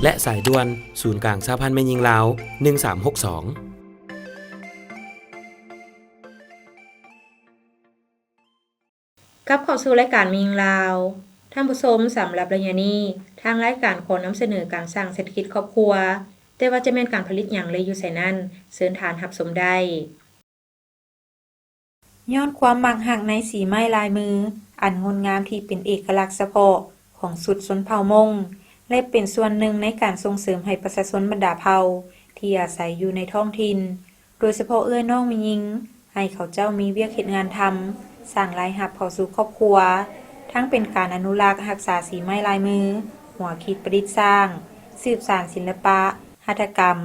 ແລະ ສາຍດ່ວນສູນກາງສະຫະພັນແມ່ຍິງລາວ ໜຶ່ງສາມຫົກສອງ. ກັບເຂົ້າສູ່ລາຍການແມ່ຍິງລາວ. ທ່ານຜູ້ຊົມ, ສຳລັບໄລຍະນີ້ ທາງລາຍການຂໍນຳສະເໜີການສ້າງເສດຖະກິດຄອບຄົວ, ແຕ່ວ່າຈະແມ່ນການຜະລິດຫຍັງ ແລະ ຢູ່ໃສນັ້ນ, ເຊີນທ່ານຮັບຊົມໄດ້. ຍ້ອນຄວາມມັກຮັກໃນສີໄມ້ລາຍມືອັນງົດງາມທີ່ເປັນເອກະລັກສະເພາະຂອງຊຸດຊົນເຜົ່າມົ້ງ ແລະ ເປັນສ່ວນໜຶ່ງໃນການສົ່ງເສີມໃຫ້ປະຊາຊົນບັນດາເຜົ່າທີ່ອາໄສຢູ່ໃນທ້ອງຖິ່ນ ໂດຍສະເພາະເອື້ອຍນ້ອງແມ່ຍິງ ໃຫ້ເຂົາເຈົ້າມີວຽກເຮັດງານທຳ, ສ້າງລາຍຮັບເຂົ້າສູ່ຄອບຄົວ, ທັງເປັນການອະນຸລັກຮັກສາສີໄມ້ລາຍມື, ຫົວຄິດປະດິດສ້າງ, ສືບສານສິລະປະ, ຫັດຖະກຳ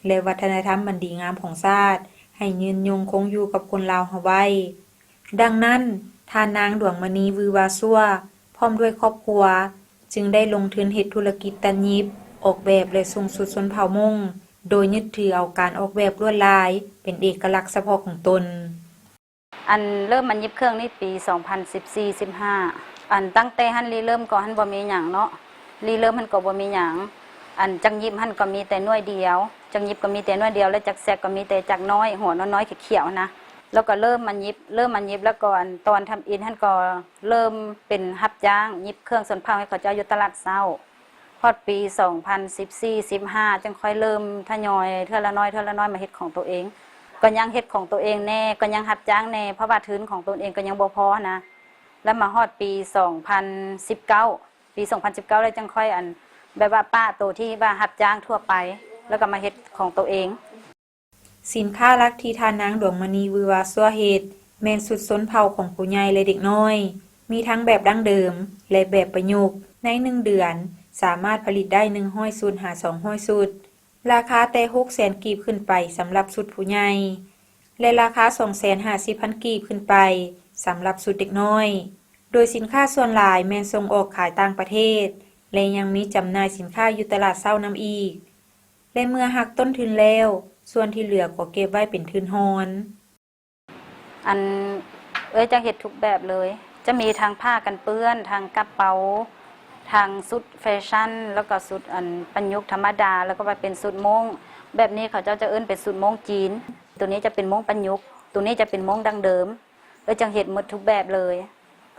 ແລະ ວັດທະນະທຳອັນດີງາມຂອງຊາດ ໃຫ້ຍືນຍົງຄົງຢູ່ກັບຄົນລາວເຮົາໄວ້. ດັ່ງນັ້ນ, ທ່ານນາງ ດວງມະນີ ວືອວາຊົ່ວ ພ້ອມດ້ວຍຄອບຄົວ ຈຶ່ງໄດ້ລົງທຶນເຮັດທຸລະກິດຕັດຫຍິບ, ອອກແບບ ແລະ ສົ່ງຊຸດຊົນເຜົ່າມົ້ງ ໂດຍຍຶດຖືເອົາການອອກແບບລວດລາຍເປັນເອກະລັກສະເພາະຂອງຕົນ. ອັນເລີ່ມມາຫຍິບເຄື່ອງນີ້ປີສອງພັນສິບສີ່ ສິບຫ້າ ອັນຕັ້ງແຕ່ຫັ້ນລິເລີ່ມກໍຫັ້ນບໍ່ມີຫຍັງເນາະ, ລິເລີ່ມຫັ້ນກໍບໍ່ມີຫຍັງ, ອັນຈັກຫຍິບຫັ້ນກໍມີແຕ່ໜ່ວຍດຽວ, ຈັກຫຍິບກໍມີແຕ່ໜ່ວຍດຽວ ແລະ ຈັກແຊກກໍມີແຕ່ຈັກນ້ອຍ ຫົວນ້ອຍໆຂຽວໆຫັ້ນນະ. ແລ້ວກໍເລີ່ມມາຫຍິບ, ເລີ່ມມາຫຍິບ ແລ້ວກໍອັນຕອນທຳອິດຫັ້ນກໍເລີ່ມເປັນຮັບຈ້າງຫຍິບເຄື່ອງຊົນເຜົ່າໃຫ້ເຂົາເຈົ້າຢູ່ຕະຫຼາດເຊົ້າ. ຮອດປີສອງພັນສິບສີ່ ສິບຫ້າ ຈັ່ງຄ່ອຍເລີ່ມທະຍອຍເທື່ອລະໜ້ອຍ ເທື່ອລະໜ້ອຍມາເຮັດຂອງໂຕເອງ, ກໍຍັງເຮັດຂອງໂຕເອງແດ່ ກໍຍັງຮັບຈ້າງແດ່ ເພາະວ່າທຶນຂອງຕົນເອງກໍຍັງບໍ່ພໍຫັ້ນນະ. ແລ້ວມາຮອດປີສອງພັນສິບເກົ້າ ປີສອງພັນສິບເກົ້າ ແລ້ວຈັ່ງຄ່ອຍ ອັນ ແບບວ່າປະໂຕທີ່ວ່າຮັບຈ້າງທົ່ວໄປ ແລ້ວກໍມາເຮັດຂອງໂຕເອງ. ສິນຄ້າຫຼັກທີ່ທ່ານນາງ ດວງມະນີ ວືອວາຊົ່ວ ເຮັດແມ່ນຊຸດຊົນເຜົ່າຂອງຜູ້ໃຫຍ່ ແລະ ເດັກນ້ອຍ, ມີທັງແບບດັ້ງເດີມ ແລະ ແບບປະຍຸກ. ໃນໜຶ່ງເດືອນ ສາມາດຜະລິດໄດ້ໜຶ່ງຮ້ອຍຊຸດຫາສອງຮ້ອຍຊຸດ, ລາຄາແຕ່ຫົກແສນກີບຂຶ້ນໄປສຳລັບຊຸດຜູ້ໃຫຍ່ ແລະ ລາຄາສອງແສນຫ້າສິບພັນກີບຂຶ້ນໄປສຳລັບຊຸດເດັກນ້ອຍ, ໂດຍສິນຄ້າສ່ວນຫຼາຍແມ່ນສົ່ງອອກຂາຍຕ່າງປະເທດ ແລະ ຍັງມີຈຳໜ່າຍສິນຄ້າຢູ່ຕະຫຼາດເຊົ້ານຳອີກ. ແລະ ເມື່ອຫັກຕົ້ນທຶນແລ້ວ, ສ່ວນທີ່ເຫຼືອກໍເກັບໄວ້ເປັນທຶນຮອນ. ອັນ ເອື້ອຍຈະເຮັດທຸກແບບເລີຍ, ຈະມີທັງຜ້າກັນເປື້ອນ, ທັງກະເປົາ, ທັງຊຸດແຟຊັນ, ແລ້ວກໍຊຸດອັນປະຍຸກທຳມະດາ, ແລ້ວກໍວ່າເປັນຊຸດໂມ່ງ. ແບບນີ້ເຂົາເຈົ້າຈະເອີ້ນເປັນຊຸດໂມ່ງຈີນ, ໂຕນີ້ຈະເປັນໂມ່ງປະຍຸກ, ໂຕນີ້ຈະເປັນໂມ່ງດັ້ງເດີມ. ເອື້ອຍຈັ່ງເຮັດໝົດທຸກແບບເລີຍ.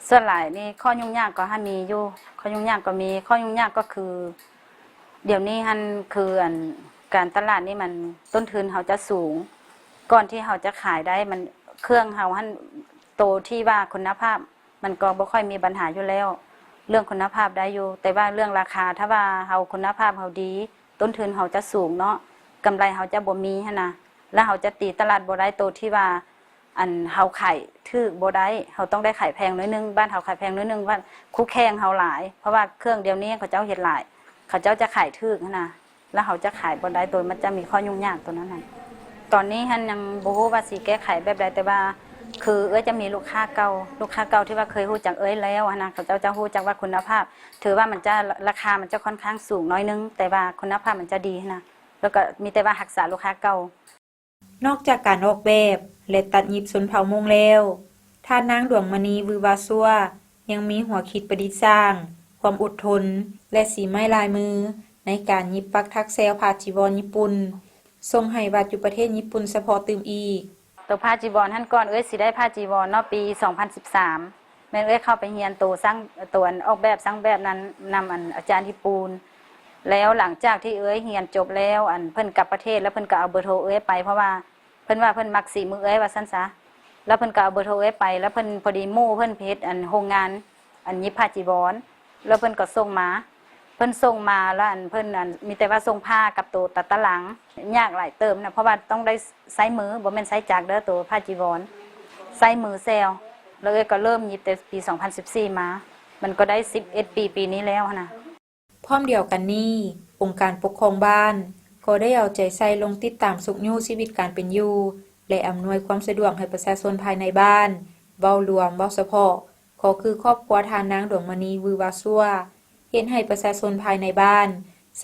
ສ່ວນຫຼາຍນີ້ຂໍ້ຫຍຸ້ງຍາກກໍຫາມີຢູ່, ຂໍ້ຫຍຸ້ງຍາກກໍມີ, ຂໍ້ຫຍຸ້ງຍາກກໍຄື ດຽວນີ້ຫັ້ນຄື ອັນ ການຕະຫຼາດນີ້ມັນຕົ້ນທຶນເຮົາຈະສູງ, ກ່ອນທີ່ເຮົາຈະຂາຍໄດ້ ມັນ ເຄື່ອງເຮົາຫັ້ນ ໂຕທີ່ວ່າຄຸນນະພາບມັນກໍບໍ່ຄ່ອຍມີບັນຫາຢູ່ແລ້ວ ເລື່ອງຄຸນນະພາບໄດ້ຢູ່ ແຕ່ວ່າເລື່ອງລາຄາ ຖ້າວ່າເຮົາຄຸນນະພາບເຮົາດີ ຕົ້ນທຶນເຮົາຈະສູງເນາະ ກຳໄລເຮົາຈະບໍ່ມີຫັ້ນນະ ແລ້ວເຮົາຈະຕີຕະຫຼາດບໍ່ໄດ້ ໂຕທີ່ວ່າ ອັນເຮົາຂາຍຖືກບໍ່ໄດ້ ເຮົາຕ້ອງໄດ້ຂາຍແພງໜ້ອຍໜຶ່ງ ບ້ານເຮົາຂາຍແພງໜ້ອຍໜຶ່ງ ວ່າຄູ່ແຂ່ງເຮົາຫຼາຍ ເພາະວ່າເຄື່ອງດຽວນີ້ເຂົາເຈົ້າເຮັດຫຼາຍ ເຂົາເຈົ້າຈະຂາຍຖືກຫັ້ນນະ ແລ້ວເຮົາຈະຂາຍບໍ່ໄດ້ ໂຕມັນຈະມີຂໍ້ຫຍຸ້ງຍາກໂຕນັ້ນນະ. ຕອນນີ້ຫັ້ນຍັງບໍ່ຮູ້ວ່າຊິແກ້ໄຂແບບໃດ ແຕ່ວ່າຄືເອື້ອຍຈະມີລູກຄ້າເກົ່າ ລູກຄ້າເກົ່າທີ່ວ່າເຄີຍຮູ້ຈັກເອື້ອຍແລ້ວຫັ້ນນະ ເຂົາເຈົ້າຈະຮູ້ຈັກວ່າຄຸນນະພາບ ຖືວ່າມັນຈະ ລາຄາມັນຈະຄ່ອນຂ້າງສູງໜ້ອຍໜຶ່ງ ແຕ່ວ່າຄຸນນະພາບມັນຈະດີຫັ້ນນະ ແລ້ວກໍມີແຕ່ວ່າຮັກສາລູກຄ້າເກົ່າ. ນອກຈາກການອອກແບບ ແລະ ຕັດຫຍິບຊົນເຜົ່າມົ້ງແລ້ວ, ທ່ານນາງ ດວງມະນີ ວືວາຊົ່ວ ຍັງມີຫົວຄິດປະດິດສ້າງ, ຄວາມອົດທົນ ແລະ ສີໄມ້ລາຍມື ໃນການຫຍິບປັກຖັກແຊວຜ້າຈີວອນຍີ່ປຸ່ນ ສົ່ງໃຫ້ວັດຢູ່ປະເທດຍີ່ປຸ່ນສະເພາະຕື່ມອີກ. ໂຕຜ້າຈີວອນຫັ້ນ ກ່ອນເອື້ອຍຊິໄດ້ຜ້າຈີວອນເນາະ ປີສອງພັນສິບສາມ ແມ່ນເອື້ອຍເຂົ້າໄປຮຽນໂຕຊ່າງ ໂຕອັນອອກແບບຊ່າງແບບນັ້ນນຳອັນອາຈານຍີ່ປຸ່ນ ແລ້ວຫຼັງຈາກທີ່ເອື້ອຍຮຽນຈົບແລ້ວ ອັນເພິ່ນກັບປະເທດ ແລ້ວເພິ່ນກໍເອົາເບີໂທເອື້ອຍໄປ ເພາະວ່າເພິ່ນວ່າເພິ່ນມັກສີມືເອື້ອຍວ່າຊັ້ນຊະ ແລ້ວເພິ່ນກໍເອົາເບີໂທເອື້ອຍໄປ ແລ້ວເພິ່ນ ພໍດີໝູ່ເພິ່ນເຮັດອັນໂຮງງານອັນຫຍິບຜ້າຈີວອນ ແລ້ວເພິ່ນກໍສົ່ງມາ ເພິ່ນສົ່ງມາ ແລ້ວອັນເພິ່ນອັນມີແຕ່ວ່າສົ່ງຜ້າກັບໂຕຕາຕະລາງ ຍາກຫຼາຍເຕີບນະ ເພາະວ່າຕ້ອງໄດ້ໃຊ້ມື ບໍ່ແມ່ນໃຊ້ຈັກເດີ ໂຕຜ້າຈີວອນ ໃຊ້ມືແຊວ ແລ້ວເອື້ອຍກໍເລີ່ມຫຍິບແຕ່ປີສອງພັນສິບສີ່ມາ ມັນກໍໄດ້ສິບເອັດປີ ປີນີ້ແລ້ວຫັ້ນນະ. ພ້ອມດຽວກັນນີ້, ອົງການປົກຄອງບ້ານກໍໄດ້ເອົາໃຈໃສ່ລົງຕິດຕາມຊຸກຍູ້ຊີວິດການເປັນຢູ່ ແລະ ອຳນວຍຄວາມສະດວກໃຫ້ປະຊາຊົນພາຍໃນບ້ານ. ເວົ້າລວມ, ເວົ້າສະເພາະ, ກໍຄືຄອບຄົວທ່ານນາງ ດວງມະນີ ວືວາຊົ່ວ ເຮັດໃຫ້ປະຊາຊົນພາຍໃນບ້ານ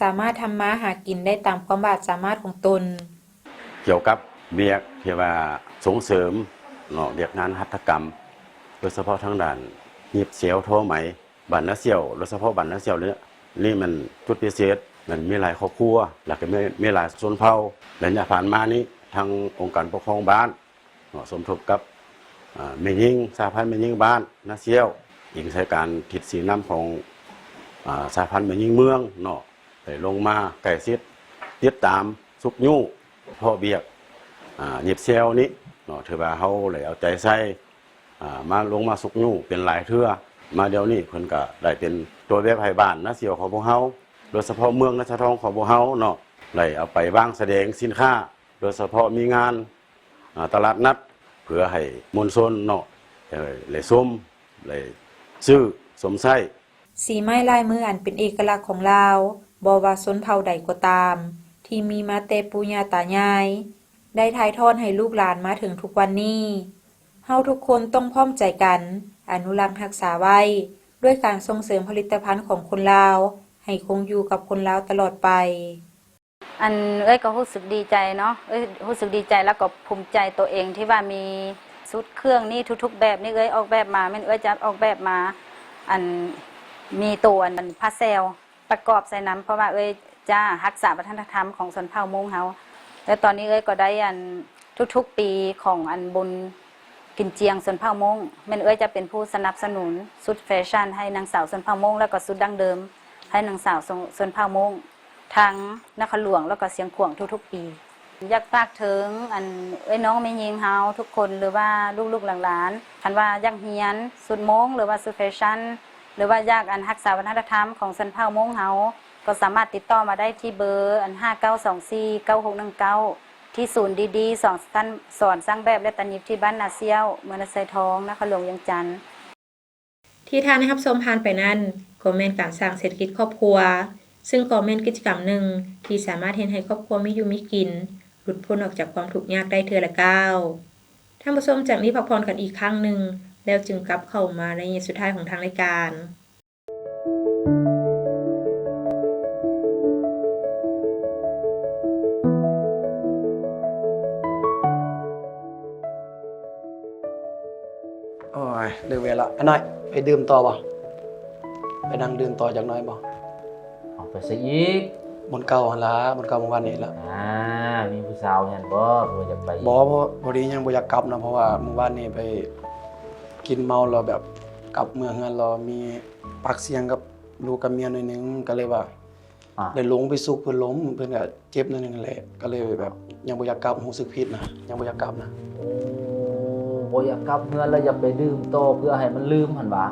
ສາມາດທຳມາຫາກິນໄດ້ຕາມຄວາມບາດສາມາດຂອງຕົນ. ກ່ຽວກັບວຽກທີ່ວ່າສົ່ງເສີມເນາະ ວຽກງານຫັດຖະກຳ ໂດຍສະເພາະທາງດ້ານຫຍິບແຊວ ທໍໄໝ ບ້ານນາສ່ຽວ ໂດຍສະເພາະບ້ານນາສ່ຽວນີ້ ນີ້ມັນຈຸດພິເສດ ມັນມີຫຼາຍຄອບຄົວ ແລ້ວກໍມີ ມີຫຼາຍຊົນເຜົ່າ ໄລຍະຜ່ານມານີ້ ທາງອົງການປົກຄອງບ້ານ ເນາະ ສົມທົບກັບ ອາ ແມ່ຍິງ ສະຫະພັນແມ່ຍິງບ້ານນາສ່ຽວ ອີງໃສ່ການທິດຊີ້ນຳຂອງ ອາ ສະຫະພັນແມ່ຍິງເມືອງເນາະ ໄດ້ລົງມາໃກ້ຊິດ ຕິດຕາມຊຸກຍູ້ ເພາະວຽກ ອາ ຫຍິບແຊວນີ້ເນາະ ຖືວ່າເຮົາໄດ້ເອົາໃຈໃສ່ ອາ ມາລົງມາຊຸກຍູ້ເປັນຫຼາຍເທື່ອ ມາດຽວນີ້ເພິ່ນກະໄດ້ເປັນຕົວແບບໃຫ້ບ້ານນາສ່ຽວຂອງພວກເຮົາ ໂດຍສະເພາະເມືອງນາຊາທອງຂອງພວກເຮົາເນາະ ໄດ້ເອົາໄປວາງສະແດງສິນຄ້າ ໂດຍສະເພາະມີງານ ອາ ຕະຫຼາດນັດ ເພື່ອໃຫ້ມວນຊົນເນາະ ໄດ້ ໄດ້ຊົມ ໄດ້ຊື້ ຊົມໃຊ້. ສີໄມ້ລາຍມືອັນເປັນເອກະລັກຂອງລາວ, ບໍ່ວ່າຊົນເຜົ່າໃດກໍຕາມ, ທີ່ມີມາແຕ່ປູ່ຍ່າຕາຍາຍ, ໄດ້ຖ່າຍທອດໃຫ້ລູກຫຼານມາເຖິງທຸກວັນນີ້. ເຮົາທຸກຄົນຕ້ອງພ້ອມໃຈກັນອະນຸລັກຮັກສາໄວ້, ດ້ວຍການສົ່ງເສີມຜະລິດຕະພັນຂອງຄົນລາວ ໃຫ້ຄົງຢູ່ກັບຄົນລາວຕະຫຼອດໄປ. ອັນເອື້ອຍກໍຮູ້ສຶກດີໃຈເນາະ ເອື້ອຍຮູ້ສຶກດີໃຈ ແລ້ວກໍພູມໃຈໂຕເອງທີ່ວ່າມີຊຸດເຄື່ອງນີ້ ທຸກໆແບບນີ້ເອື້ອຍອອກແບບມາ ແມ່ນເອື້ອຍຈະອອກແບບມາ ອັນມີໂຕອັນຜ້າແຊວປະກອບໃສ່ນຳ ເພາະວ່າເອື້ອຍຈະຮັກສາວັດທະນະທຳຂອງຊົນເຜົ່າມົ້ງເຮົາ ແລ້ວຕອນນີ້ເອື້ອຍກໍໄດ້ອັນທຸກໆປີຂອງອັນບຸນ ກິນຈຽງຊົນເຜົ່າມົ້ງ ແມ່ນເອື້ອຍຈະເປັນຜູ້ສະໜັບສະໜູນຊຸດແຟຊັ່ນໃຫ້ນາງສາວຊົນເຜົ່າມົ້ງ ແລ້ວກໍຊຸດດັ້ງເດີມໃຫ້ນາງສາວຊົນ ຊົນເຜົ່າມົ້ງ ທັງນະຄອນຫຼວງ ແລ້ວກໍຊຽງຂວາງທຸກໆປີ. ຢາກຝາກເຖິງອັນເອື້ອຍນ້ອງແມ່ຍິງເຮົາທຸກຄົນ ຫຼືວ່າລູກໆຫຼານໆ ຄັນວ່າຢາກຮຽນຊຸດມົ້ງ ຫຼືວ່າຊຸດແຟຊັ່ນ ຫຼືວ່າຢາກອັນຮັກສາວັດທະນະທຳຂອງຊົນເຜົ່າມົ້ງເຮົາ ກໍສາມາດຕິດຕໍ່ມາໄດ້ທີ່ເບີອັນຫ້າເກົ້າສອງສີ່ເກົ້າຫົກໜຶ່ງເກົ້າ ທີ່ສູນດີດີສອນ ສອນຊ່າງແບບ ແລະ ຕັດຫຍິບທີ່ບ້ານນາສ່ຽວ ເມືອງນາຊາຍທອງ ນະຄອນຫຼວງວຽງຈັນ. ທີ່ທ່ານໄດ້ຮັບຊົມຜ່ານໄປນັ້ນ ກໍແມ່ນການສ້າງເສດຖະກິດຄອບຄົວ, ຊຶ່ງກໍແມ່ນກິດຈະກຳໜຶ່ງທີ່ສາມາດເຮັດໃຫ້ຄອບຄົວມີຢູ່ມີກິນ, ຫຼຸດພົ້ນອອກຈາກຄວາມທຸກຍາກໄດ້ເທື່ອລະກ້າວ. ທ່ານຜູ້ຊົມ ຈາກນີ້ພັກຜ່ອນກັນອີກຄັ້ງໜຶ່ງ ແລ້ວຈຶ່ງກັບເຂົ້າມາໃນໄລຍະສຸດທ້າຍຂອງທາງລາຍການ. ໂອ້ຍ ເລີກວຽກລະ. ອ້າຍນ້ອຍ ໄປດື່ມຕໍ່ບໍ່? ໄປນັ່ງດື່ມຕໍ່ຈັກໜ້ອຍບໍ່? ເອົາ ໄປໃສອີກ? ບ່ອນເກົ່າຫັ້ນລະ, ບ່ອນເກົ່າມື້ວານນີ້ລະ. ອ່າ ມີຜູ້ສາວຫັ້ນບໍ່? ບໍ່ຢາກໄປ? ບໍ່, ພໍ ພໍດີຍັງບໍ່ຢາກກັບນະ, ເພາະວ່າມື້ວານນີ້ໄປກິນເມົາແລ້ວແບບກັບເມືອເຮືອນແລ້ວມີປາກສຽງກັບລູກກັບເມຍໜ້ອຍໜຶ່ງ, ກໍເລີຍວ່າ ອ່າ ໄດ້ລົງໄປຊຸກເພິ່ນລົ້ມ, ເພິ່ນກໍເຈັບໜ້ອຍໜຶ່ງແຫຼະ, ກໍເລີຍແບບຍັງບໍ່ຢາກກັບ, ຮູ້ສຶກຜິດນະ, ຍັງບໍ່ຢາກກັບນະ. ໂອ້ ບໍ່ຢາກກັບເຮືອນແລ້ວຢາກໄປດື່ມຕໍ່ເພື່ອໃຫ້ມັນລືມຫັ້ນຫວາ.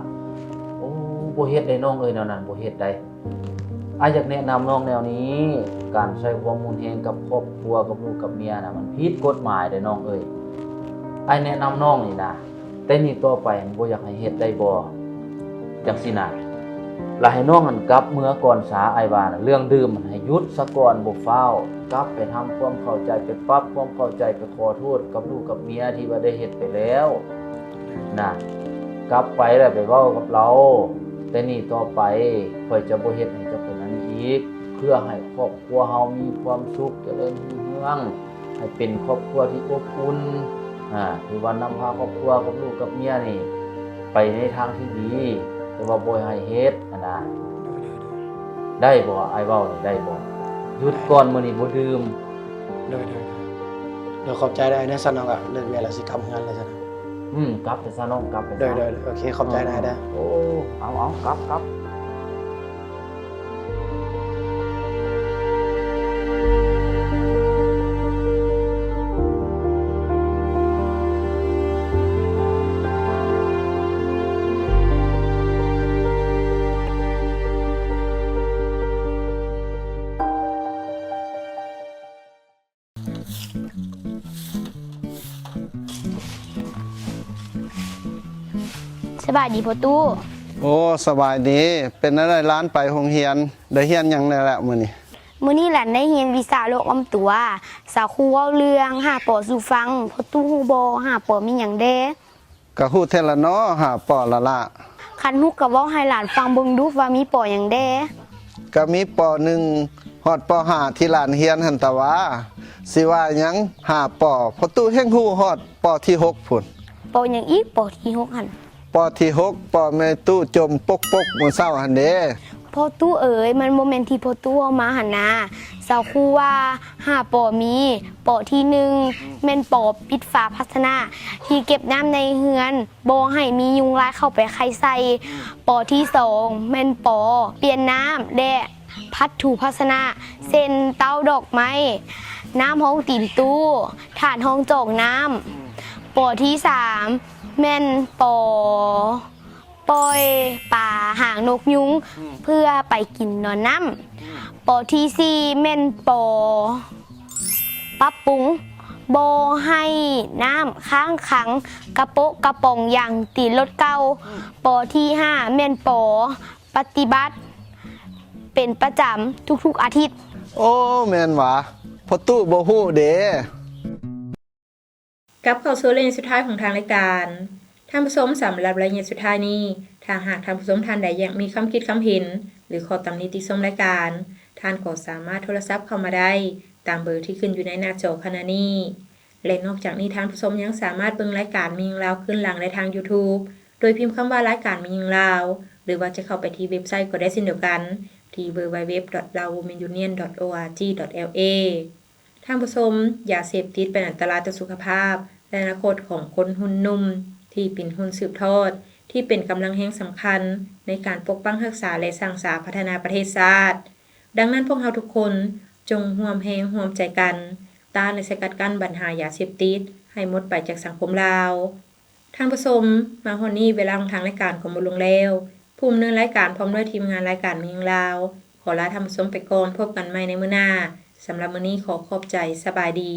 ໂອ້ ບໍ່ເຮັດໄດ໋ນ້ອງເອີຍ ແນວນັ້ນບໍ່ເຮັດໄດ໋. ອ້າຍຢາກແນະນຳນ້ອງແນວນີ້, ການໃຊ້ຄວາມຮຸນແຮງກັບຄອບຄົວ ກັບລູກກັບເມຍນະ ມັນຜິດກົດໝາຍເດ້ນ້ອງເອີຍ. ອ້າຍແນະນຳນ້ອງນີ້ນະ ແຕ່ນີ້ຕໍ່ໄປບໍ່ຢາກໃຫ້ເຮັດໄດ້ບໍ່? ຈັ່ງຊີ້ນະ ລະໃຫ້ນ້ອງຫັ້ນກັບເມືອກ່ອນສາ. ອ້າຍວ່ານະ ເລື່ອງດື່ມຫັ້ນໃຫ້ຢຸດສາກ່ອນ ບໍ່ຟ້າວ. ກັບໄປທຳຄວາມເຂົ້າໃຈ, ໄປປັບຄວາມເຂົ້າໃຈ, ໄປຂໍໂທດກັບລູກກັບເມຍທີ່ວ່າໄດ້ເຮັດໄປແລ້ວນະ. ກັບໄປແລ້ວໄປເວົ້າກັບລາວ, ແຕ່ນີ້ຕໍ່ໄປຂ້ອຍຈະບໍ່ເຮັດໃຫ້ເຈົ້າເປັນອັນນີ້ອີກ, ເພື່ອໃຫ້ຄອບຄົວເຮົາມີຄວາມສຸກ, ຈະເລີນຮຸ່ງເຮືອງ, ໃຫ້ເປັນຄອບຄົວທີ່ອົບອຸ່ນ, ອາ ຖືວ່ານຳພາຄອບຄົວກັບລູກກັບເມຍນີ້ໄປໃນທາງທີ່ດີ, ແຕ່ວ່າບໍ່ໃຫ້ເຮັດຫັ້ນນະ. ໂດຍ ໂດຍ ໂດຍ ໄດ້ບໍ່? ອ້າຍເວົ້ານີ້ໄດ້ບໍ່? ຢຸດກ່ອນ, ມື້ນີ້ບໍ່ດື່ມ. ໂດຍ ໂດຍ ໂດຍ ໂດຍ ຂອບໃຈເດີ. ໃນຊັ້ນເຮົາກະເລີກວຽກແລ້ວ ຊິກັບເຮືອນແລ້ວຊັ້ນ. ອືມ ກັບໄປຊະນ້ອງ, ກັບໄປຊະ. ໂດຍ ໂດຍ ໂອເຄ ຂອບໃຈນາຍເດີ. ໂອ້ ເອົາ ເອົາ ກັບ ກັບ. ສະບາຍດີພໍ່ຕູ້. ໂອ້ ສະບາຍດີ. ເປັນແນວໃດຫຼານໄປໂຮງຮຽນ? ໄດ້ຮຽນຫຍັງແດ່ລະມື້ນີ້? ມື້ນີ້ຫຼານໄດ້ຮຽນວິຊາໂລກອ້ອມຕົວ. ສາຄູເວົ້າເລື່ອງຫ້າປໍສູ່ຟັງ. ພໍ່ຕູ້ຮູ້ບໍ່ ຫ້າປໍມີຫຍັງແດ່? ກະຮູ້ແທ້ລະເນາະ ຫ້າປໍລະລະ. ຄັນຮູ້ກະເວົ້າໃຫ້ຫຼານຟັງເບິ່ງດູວ່າມີປໍຫຍັງແດ່? ກະມີປໍໜຶ່ງຮອດປໍຫ້າທີ່ຫຼານຮຽນຫັ້ນຕະຫວາ. ຊິວ່າຫຍັງ ຫ້າປໍ ພໍ່ຕູ້ແຮ່ງຮູ້ຮອດປໍທີຫົກພຸ້ນ. ປໍຫຍັງອີກ ປໍທີຫົກຫັ້ນ? ປໍທີຫົກ ປໍແມ່ຕູ້ຈົ່ມປົກໆມື້ເຊົ້າຫັ້ນເດ. ພໍ່ຕູ້ເອີຍ ມັນບໍ່ແມ່ນທີ່ພໍ່ຕູ້ເວົ້າມາຫັ້ນນາ. ສາຄູວ່າຫ້າປໍມີ, ປໍທີໜຶ່ງແມ່ນປໍປິດຝາພາຊະນະທີ່ເກັບນ້ຳໃນເຮືອນ ບໍ່ໃຫ້ມີຍຸງລາຍເຂົ້າໄປໄຂ່ໃສ່. ປໍທີສອງແມ່ນປໍປ່ຽນນ້ຳ ແລະ ພັດຖູພາຊະນະ ເຊັ່ນ ເຕົ້າດອກໄມ້, ນ້ຳຮອງຕີນຕູ້, ຖາດຮອງຈອກນ້ຳ. ປໍທີສາມແມ່ນປໍ ປ່ອຍປາຫາງນົກຍຸງ ອືມ ເພື່ອໄປກິນນອນນ້ຳ. ອືມ ປໍທີສີ່ແມ່ນປໍປັບປຸງ ບໍ່ໃຫ້ນ້ຳຄ້າງຂັງກະໂປະກະປ໋ອງຢາງຕີນລົດເກົ່າ. ອືມ ປໍທີຫ້າແມ່ນປໍປະຕິບັດເປັນປະຈຳທຸກໆອາທິດ. ໂອ້ ແມ່ນຫວາ ພໍ່ຕູ້ບໍ່ຮູ້ເດ. ກັບເຂົ້າສູ່ໄລຍະສຸດທ້າຍຂອງທາງລາຍການ. ທ່ານຜູ້ຊົມ, ສຳລັບໄລຍະສຸດທ້າຍນີ້, ຖ້າຫາກທ່ານຜູ້ຊົມທ່ານໃດຢາກມີຄຳຄິດຄຳເຫັນ ຫຼື ຂໍ້ຕຳໜິຕິຊົມລາຍການ, ທ່ານກໍສາມາດໂທລະສັບເຂົ້າມາໄດ້ຕາມເບີທີ່ຂຶ້ນຢູ່ໃນໜ້າຈໍຂະນະນີ້. ແລະ ນອກຈາກນີ້, ທ່ານຜູ້ຊົມຍັງສາມາດເບິ່ງລາຍການແມ່ຍິງລາວຄືນຫຼັງໄດ້ທາງ YouTube ໂດຍພິມຄຳວ່າ ລາຍການແມ່ຍິງລາວ ຫຼື ວ່າຈະເຂົ້າໄປທີ່ເວັບໄຊກໍໄດ້ເຊັ່ນດຽວກັນ ທີ່ www.laowomenunion.org.la. ທ່ານຜູ້ຊົມ, ຢາເສບຕິດເປັນອັນຕະລາຍຕໍ່ສຸຂະພາບ ແລະ ອະນາຄົດຂອງຄົນຮຸ່ນໜຸ່ມ ທີ່ເປັນຮຸ່ນສືບທອດ ທີ່ເປັນກຳລັງແຮງສຳຄັນໃນການປົກປັກຮັກສາ ແລະ ສ້າງສາພັດທະນາປະເທດຊາດ. ດັ່ງນັ້ນ, ພວກເຮົາທຸກຄົນຈົ່ງຮ່ວມແຮງຮ່ວມໃຈກັນ ຕ້ານ ແລະ ສະກັດກັ້ນບັນຫາຢາເສບຕິດໃຫ້ໝົດໄປຈາກສັງຄົມລາວ. ທ່ານຜູ້ຊົມ, ມາຮອດນີ້ເວລາຂອງທາງລາຍການກໍໝົດລົງແລ້ວ. ຜູ້ດຳເນີນລາຍການພ້ອມດ້ວຍທີມງານລາຍການແມ່ຍິງລາວ ຂໍລາທ່ານຜູ້ຊົມໄປກ່ອນ, ພົບກັນໃໝ່ໃນມື້ໜ້າ. ສຳລັບມື້ນີ້ຂໍຂອບໃຈ, ສະບາຍດີ.